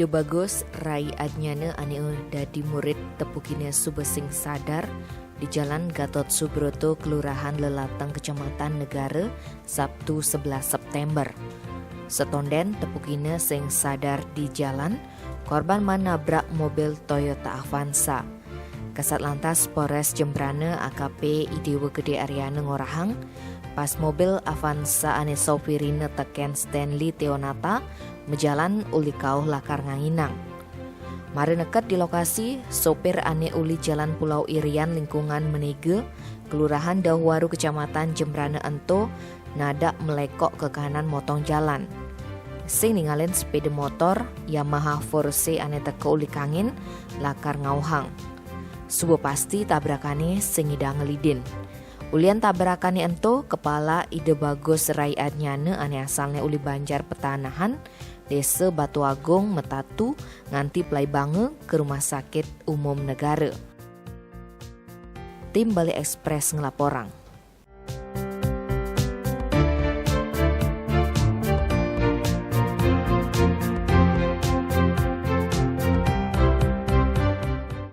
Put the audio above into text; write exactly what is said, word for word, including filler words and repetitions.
Ida Bagus Rai Adnyana ane dadi murid tepukine suba sing sadar di Jalan Gatot Subroto, Kelurahan Lelateng, Kecamatan Negara, Sabtu sebelas September. Setonden tepukine sing sadar di jalan, korban manabrak mobil Toyota Avanza. Kasatlantas Polres Jembrana A K P I Dewa Gede Aryana ngorahang, pas mobil Avanza ane sopirine teken Stanley Teonata majalan uli kauh lakar nganginang. Mara neked di lokasi, sopir ane uli Jalan Pulau Irian, lingkungan Menega, Kelurahan Dauhwaru, Kecamatan Jembrana ento nadak melekok ke kanan motong jalan. Sing ningalin sepeda motor Yamaha Force ane teka uli kangin lakar ngauhang. Suba pasti tabrakane sing ngidang ngelidin. Ulian tabrakane ento, kepala Ida Bagus Rai Adnyana ane asalne uli Banjar Petanahan, Desa Batu Agung, metatu nganti pelaibanga ke Rumah Sakit Umum Negara. Tim Bali Express ngelaporang.